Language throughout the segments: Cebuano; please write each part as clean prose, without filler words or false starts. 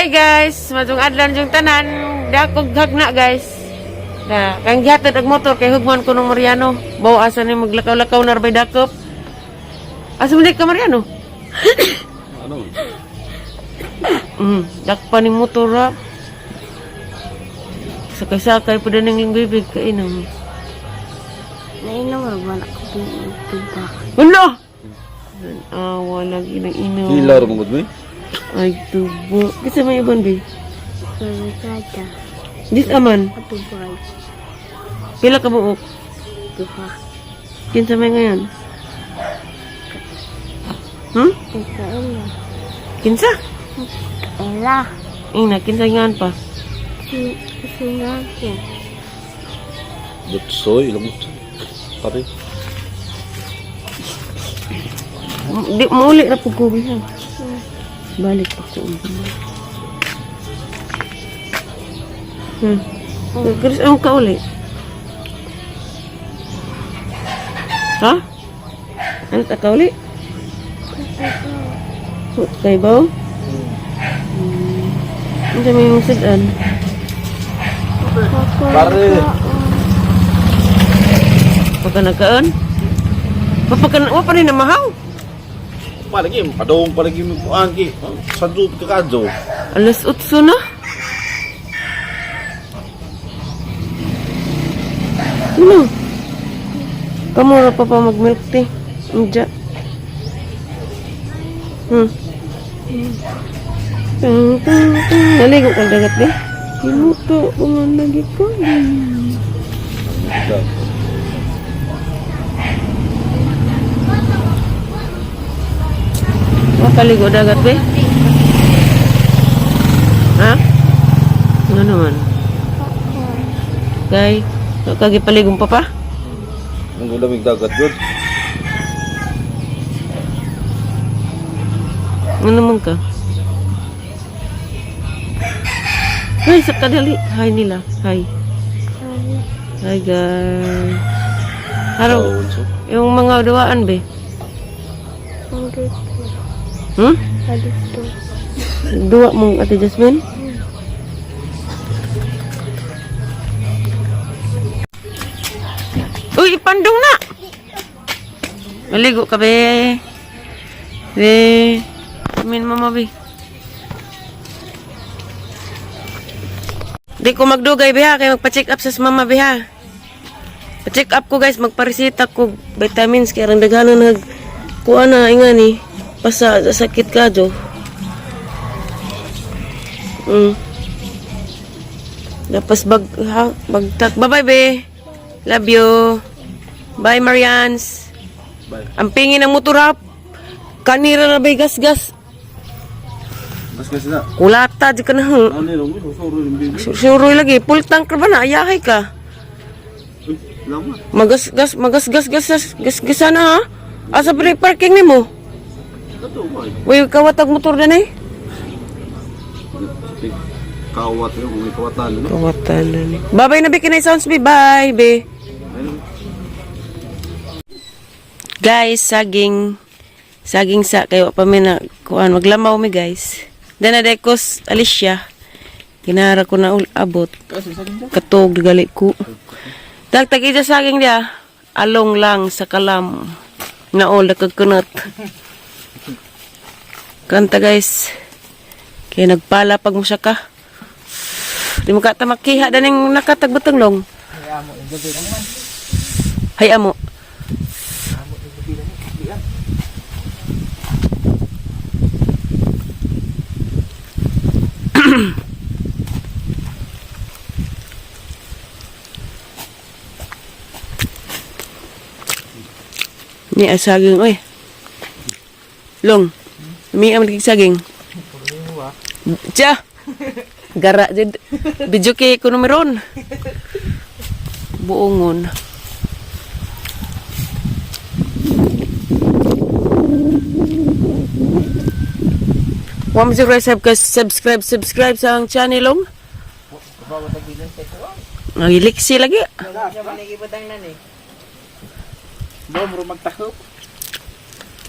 Hi guys, madung adlaw yung tanan. Dakog hagna, guys. Da, kang gihatod og motor kay hugman ko nung Mariano. Bawa asa ni maglakaw-lakaw na arbay dakop. Asa man di ka, Mariano? Ano? Dakpa ning motor ra. Sakay-sakay pa din ng bibig kainom. Nainom ra ba na ko tuba? Wala! Awa lagi ng inom. Hilar mo gud mi. Ay, tubo. Kasi may ibon, be. Kada Dis aman. atubay. Pila ka buok? Duha. Kinsa may ngayon? Ikaw. Kinsa? Ela. Ina, kinsa ngayon pa? Si Singapo. Butsoy ilang pare. Di, mauli na po ko, be, ha? Balik pa ko. Chris, ang kauli? Ha? Ano ta kauli? Kay ba? Ano may mong sidan? Pare. Pagka nagkaan? Pagka wa pa rin na mahaw. Palagi padong palagi mo kuan ki. Sa dud ka kadyo. Alas 8 na. Ano? Kamu ra pa pa mag milk tea. Diya. Tung, tung, tung. Naligo kang dagat di. Himuto ko nga lagi ko. Makaligo dagat be? Ha? Ano naman? Kay, kagipaligong pa pa? Ang lamig dagat gud. Ano naman ka? Ay, sa kadali. Hi nila. Hi. Hi, guys. Haro, yung mga duwaan, be. Dito. Dito. Duwa mong Ate Jasmine? Uy, ipandong na! Maligo ka, be. Be. Amin, mama, be. Di ko magdugay, be, ha. Kaya magpa-check up sa mama, be, ha. Pa-check up ko, guys. Magparesita ko vitamins. Kaya rang daghanan nag... Kuha na, inga ni. Pasa, sakit ka, Jo. Dapas bag ha, bagtak. Bye-bye, be. Love you. Bye, Marians. Bye. Ang pingin ng motor ha. Kanira na ba'y gas-gas? Mas kasi na. Kulata, di ka na. Ha. Ano ni suro yung bibi. Suroy lagi. Full tank ka ba na? Ayahay ka. Uy, lama. Magas-gas, magas-gas, gas, gas, gas, gas na ha. Asa pa rin parking ni mo? Kato ba? Uy, kawatag motor na eh. Kawat yung may kawatan no. Kawatan na ni. Bye-bye na, be. Kinay sounds, be. Bye, be. Guys, saging. Saging sa kayo pa mi na kuan maglamaw mi, guys. Dana dekos Alicia. Kinara ko na abot. Katog gali ko. Dagtag ija saging dia. Along lang sa kalam. Naol nakagkunot. Kanta, guys. Kaya nagpala pag mo siya ka. Di mo ka ta makiha daning nakatagbutang long. Hay amo. Ni ang saging, oy. Long. Mi ang saging. Tsa. Gara jud. Video kay ko numeron. Buongon. Wa mo siguro subscribe subscribe sa ang channel long. Ang iliksi lagi.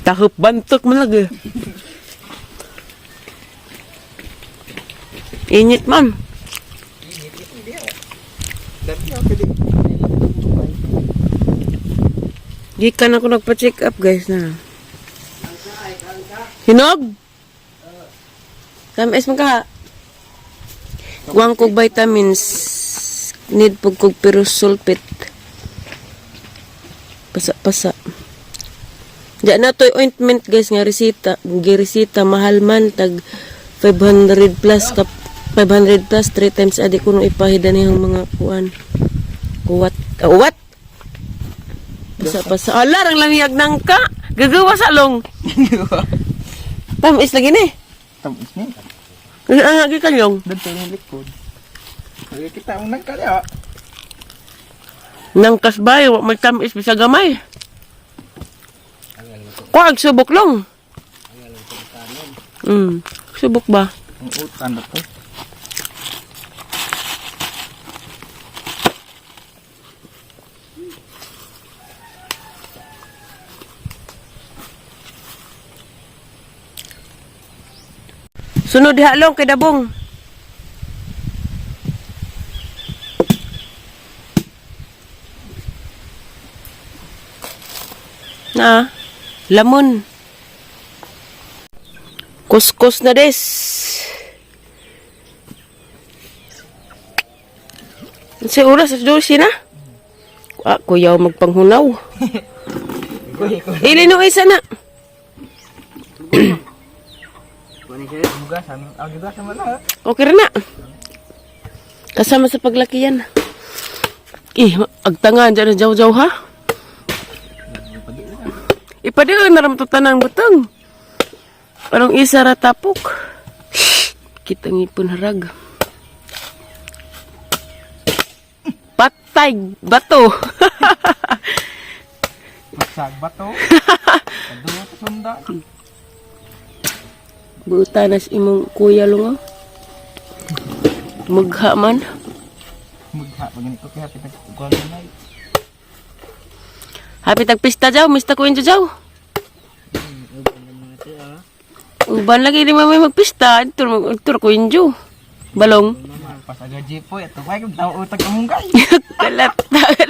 Tahop bantok man lagi. Init man. Gikan ako nagpa-check up, guys, na. Hinog! Tamis man ka. Kuwang kog vitamins. Need pug kog sulfate. Pasa-pasa. Diyan na to'y ointment, guys, nga resita. Giresita, mahal man. Tag 500 plus ka 500 plus 3 times adi kuno ipahida niyang mga kuan. Kuwat. Ah, what? Pasa-pasa. Ala, rang lamiyag nang ka. Gagawa sa long. Tamis lagi ni. Tamis ni. Ang agi kanyong. Dito yung likod. Kita ang nagkaya. Nang kasbay, wa may tamis bisag gamay. Kuag subok long. Subok ba? Ang utan na to. Sunod diha long kay dabong. Na, lamon. Kuskus na des. Sa oras sa 12 na. Ah, kuyaw magpanghunaw. Ilino isa na. Hugasan. Ang hugasan mo na. Okay rin na. Kasama sa paglaki yan. Eh, agtangan dyan na jaw-jaw ha. Ipadi na naramtutan ang butang. Parang isa ra tapok. Kitang ipon harag. Patay, bato. Magsag ba to? Aduh, sunda. Buta na sa imong kuya lungaw. Mugha man. Mugha pa ganito kaya pinagkukuha na eh. Happy tagpista jaw, mista ko injo jaw. Uban lagi di mamay magpista, tur ko injo. Balong. Pasaga jeep po, ito ba yung tao utag kamong kay. Kalat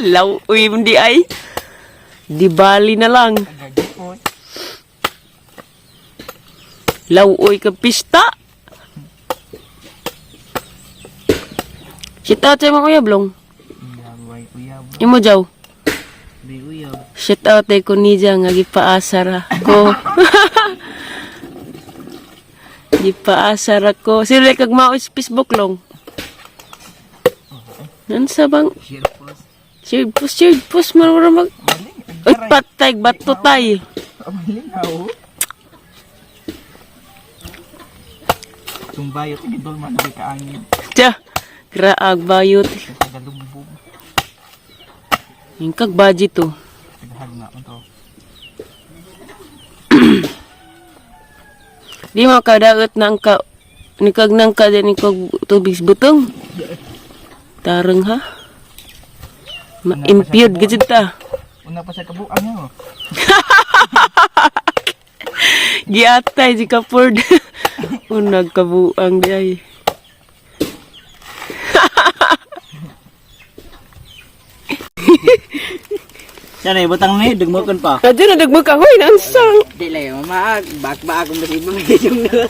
law uy di ay. Di bali na lang. Aga jeep po. Law uy ka pista. Shout out sa imong uyab long. Uyab, uyab. Imo jaw. May uyab. Shout out ay ko niya nga gipaasar ako. Gipaasar ako. Sila kag mao sa Facebook long. Nansa bang Share post. shared post, shared post man wala mag. Maling. Uy, patay bato tay. Maling haw. Sumbayot, sige dol man di kaangin. Tya. Graag bayot. Tagalumbog. Yung kag budget to. Tagahag na to. Di makadaot na ang ka nikag nang ka din kag tubig sa butong. Tarang ha. Ma-impute gid ta. Una pa sa kabuang niya. Giatay si Kapord. Unag kabuang di ay. Yan ay butang ni dugmokan pa. Kadyo na dagmag ka hoy nansang. Di lang mama, bak ba akong basi ba yung na.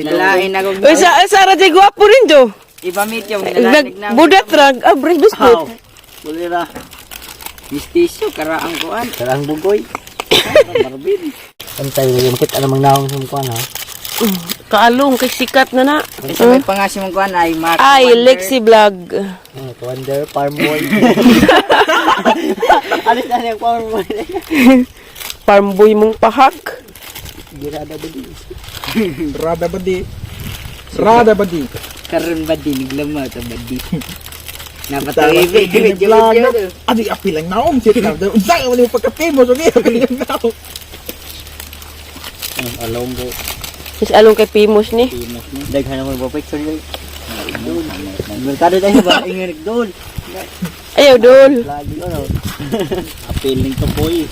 Lalain ako. Uy sa sa ra jay gwapo rin jo. Ibamit yung Nag budat ra ah bris biscuit. Boleh ra. Mistisyo karaang kuan. Karang bugoy. Marbin. Antay lagi makita namang naong sa mukha na. Kaalong kay sikat na na. Sa may pangasim mong kuan ay Mark. Ay Lexi vlog. Ah, Wonder Farm Boy. Ano na yung farm boy? Farm boy mong pahak. Girada ba di? Rada ba di? Rada ba di? Karon ba din naglama ta ba di. Napatuibig medyo medyo. Adi api lang naong sit na. Unsa ka man yung pagka-famous okay api lang naong. Ang alonggo. Is along kay Pimos ni. Daghan ako ba picture yun. Merkado tayo ba? Ingirik doon. Ayaw dol. Lagi ano. Apiling to boy.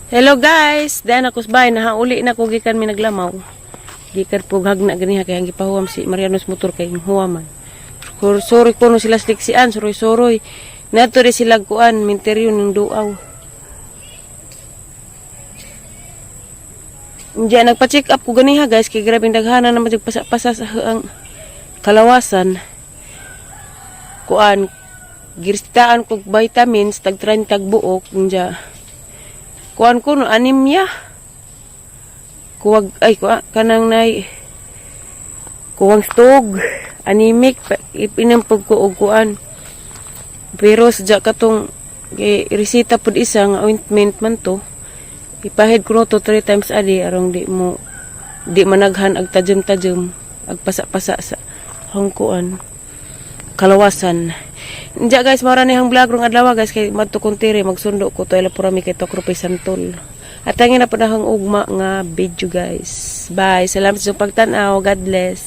Hello guys, dahil ako sa bahay, nahauli na ko gikan mi naglamaw. Gikan po hagna ganiha kay ang gipahuwam si Marianos motor kay huwaman. Sorry ko no sila sliksian, suroy suroy. Nato rin sila kuan, minteryo ng duaw. Diyan, nagpa-check up ko ganiha guys, kay grabing daghana naman yung pasa-pasa sa ang kalawasan. Kuan, giristaan ko vitamins, tag 30 buok, diyan. Kuan ko no, anemia. Kuwag, ay, kuwa, kanang nay, kuwang stog, anemic, ipinampog ko og kuan. Pero sadya katong kay resita pud isa nga ointment man to. Ipahid ko no to three times a day arong di mo di managhan ag tajem-tajem ag pasa-pasa sa hangkuan kalawasan. Diya guys, mara ni hang vlog rong adlaw guys kay madto kong tiri magsundo ko to ila purami kay Tokro Santol. At ang na hang ugma nga video guys. Bye. Salamat sa pagtan-aw. God bless.